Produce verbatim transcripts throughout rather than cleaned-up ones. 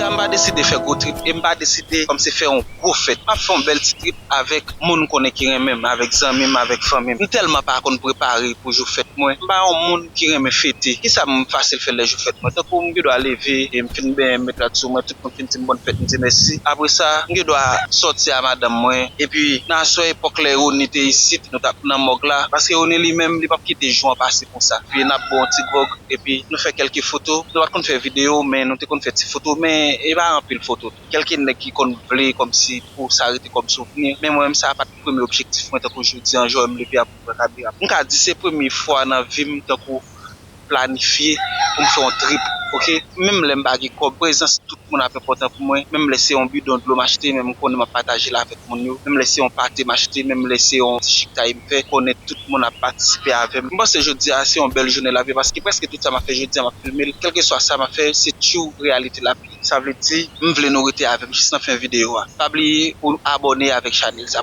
M pa deside fè gwo trip e m pa deside kòmsi fè yon gwo fèt. M ap fè yon bèl ti trip avèk moun m konnen ki renmen m, avèk zanmi m, avèk fanmi m. M tèlman pa konn prepare pou jou fèt mwen. M pa yon moun ki renmen fete. Kisa m fasil fè lè jou fèt mwen? Tankou m gen dwa leve, e m fin benyen, m met rad sou mwen, tout moun fin di m bòn fèt, m di mèsi. Apre sa, m gen dwa sòti a madanm mwen, epi nan aswè, epòk lè Rony te isit, nou t ap nan mòg la, paske Rony li menm, li p ap kite jou an pase konsa. Epi n ap bwè yon ti gwòg, epi nou fè kèlke foto. Nou pa t konn fè videyo, men nou te konn fè ti foto, men e pa anpil foto. Kèlke nèg ki konn vle kòmsi pou sa rete kòm souvni. Men mwen menm, sa pa t premye objektif mwen, tankou jodi an, jan w wè m leve a pou m pran kamera. M ka di se premye fwa nan vi m, tankou planifye pou m fè yon trip, oke? Menm lè m pa gen kòb, prezans tout moun ap enpòtan pou mwen. Menm lè se yon bidon dlo m achte, men m konnen m ap pataje l avèk moun yo. Menm lè se yon pate m achte, menm lè se yon ti chiktay m fè, konnen tout moun ap patisipe avè m. M panse jodi a se yon bèl jounen lavi, paske prèske tout sa m ap fè jodi a, m ap filme l. Kèlkeswa sa m ap fè, se tjou reyalite lavi. Sa vle di, m vle nou rete avè m jis nan fen videyo a. Pa bliye pou abòne avèk chanèl sa.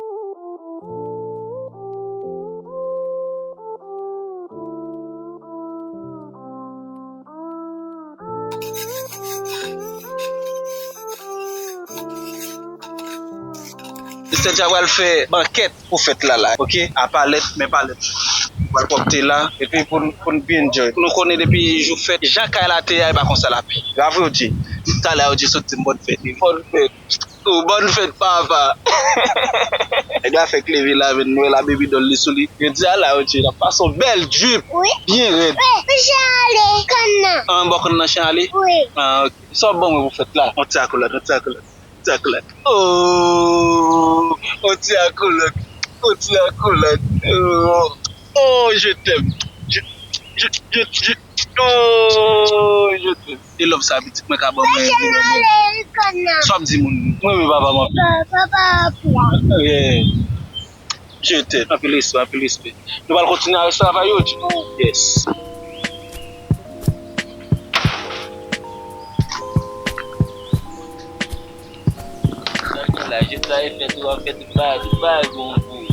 Mistè Dja pral fè bankèt pou fèt la la, oke? A palèt, men palèt. Pral pwòpte la, epi pou n, pou n byen enjoy. Nou konnen depi jou fèt, jan kay la te ye a, e pa konsa l ap ye. E pa vre, O J? Talè a, O J sot di m bòn fèt. Bòn fèt. Oh, bòn fèt, papa. Nèg la fèk leve la, men nou wè l a baby doll li sou li. Jodi a la, O J, n ap pase yon bèl drip. Wi. Byen rèd. Wi, m jan ale kann nan. An, bò kann nan jan ale? Wi. Ah, ok. Sa w ban mwen pou fèt la? On ti akolòd, on ti akolòd. Ti akolòd. Oh, on ti akolòd. On ti akolòd. Oh, oh, je t'aime. Je, je, je, je, oh, je t'aime. E love sa pitit mwen ka ban mwen, li renmen. Sa w ap di moun? Mwen renmen papa m anpil. Papa, papa. Yeah. Je t'aime. Anpil respè, anpil respè. Nou pral kontinye avèk travay yo, Dji. Yes. Sa gen la, je travay fè tou, ap fè tout bagay, tout bagay bon pou ou.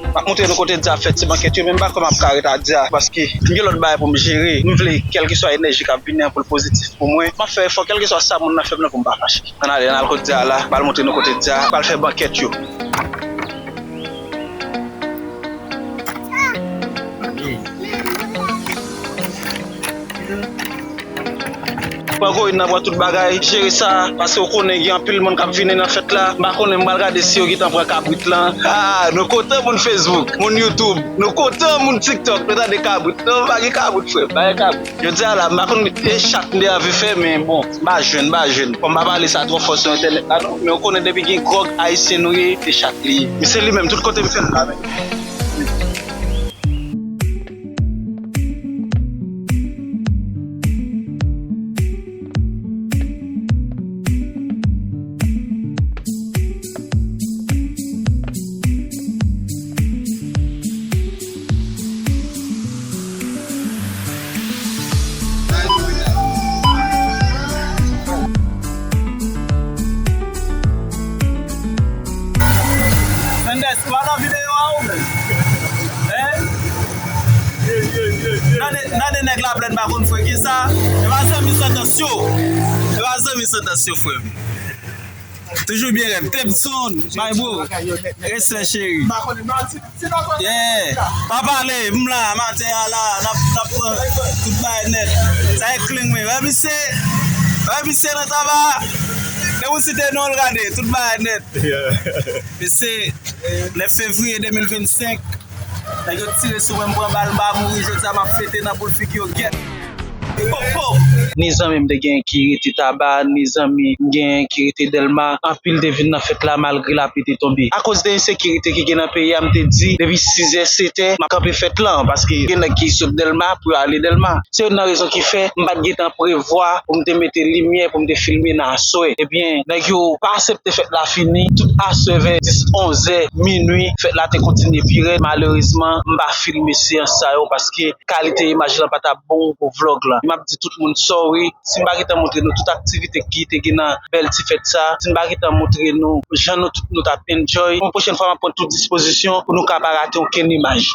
M ap montre nou kote Dja ap fè ti bankèt yo, men m pa kwè m ap ka ret a Dja, paske m gen lòt bagay pou m jere. M vle kèlkeswa enèji k ap vini an pou l pozitif pou mwen. M ap fè efò, kèlkeswa sa moun nan fè m nan, pou m pa fache. Ann ale, ann al kot Dja la, m al montre nou kote Dja pral fè bankèt yo. Pran korin nan, pran tout bagay, jere sa, paske w konnen gen anpil moun k ap vini nan fèt la. M pa konnen, m pral gade si yo gentan pran kabrit lan. Ah, nou kontan moun Facebook, moun YouTube, nou kontan moun TikTok, nou tande kabrit. Non, m pa gen kabrit, frè m, pa gen kabrit. Jodi a la, m pa konn e chat m te anvi fè, men bon, m pa jwenn, m pa jwenn. Bon, m pa pale sa twò fò sou entènèt la non, men w konnen depi gen gwòg, ayisyen nou ye, se chat li ye. Men se li menm, tout kote m fè l la menm. Mendes, pa nan videyo a ou menm? Hein? Nan de, nan de nèg Laplèn pa konn fwe ki sa? E pa zanmi Santans yo. E pa zanmi Santans yo, frè m. Toujou byen rèd. Tepson, my bro. Respè, cheri. Yeah. Pa pale, m la, maten a la, n ap, n ap pran tout bagay nèt. Sa e kling men. Wè misye, wè misye nan taba. Lè ou site non l gade, tout bagay nèt. Mesye, nèf fevriye de mil vennsenk, nèg yo tire sou mwen, m pran bal, m pa mouri, jodi a m ap fete nan boul figi yo, gèt. Ni zanmi m te gen ki rete Taba, ni zanmi m gen ki rete Dèlma. Anpil te vin nan fèt la malgre lapli te tonbe. Akoz de ensekirite ki gen nan peyi a, m te di, depi sizè, setè, m ap kanpe fèt lan, paske gen nèg ki sot Dèlma pou yo ale Dèlma. Se youn nan rezon ki fè m pa t gentan prevwa pou m te mete limyè, pou m te filme nan aswè. Ebyen, nèg yo pa aksepte fèt la fini. Tout aswè vè dis, onzè, minui, fèt la te kontinye pi rèd. Malerezman, m pa filme seyans sa yo paske kalite imaj lan pa t ap bon pou vlòg lan. M ap di tout moun sorry si m pa gentan montre nou tout aktivite ki te gen nan bèl ti fèt sa, si m pa gentan montre nou jan nou tout nou t ap enjoy. Yon pwochèn fwa m ap pran tout dispozisyon pou nou ka pa rate okenn imaj.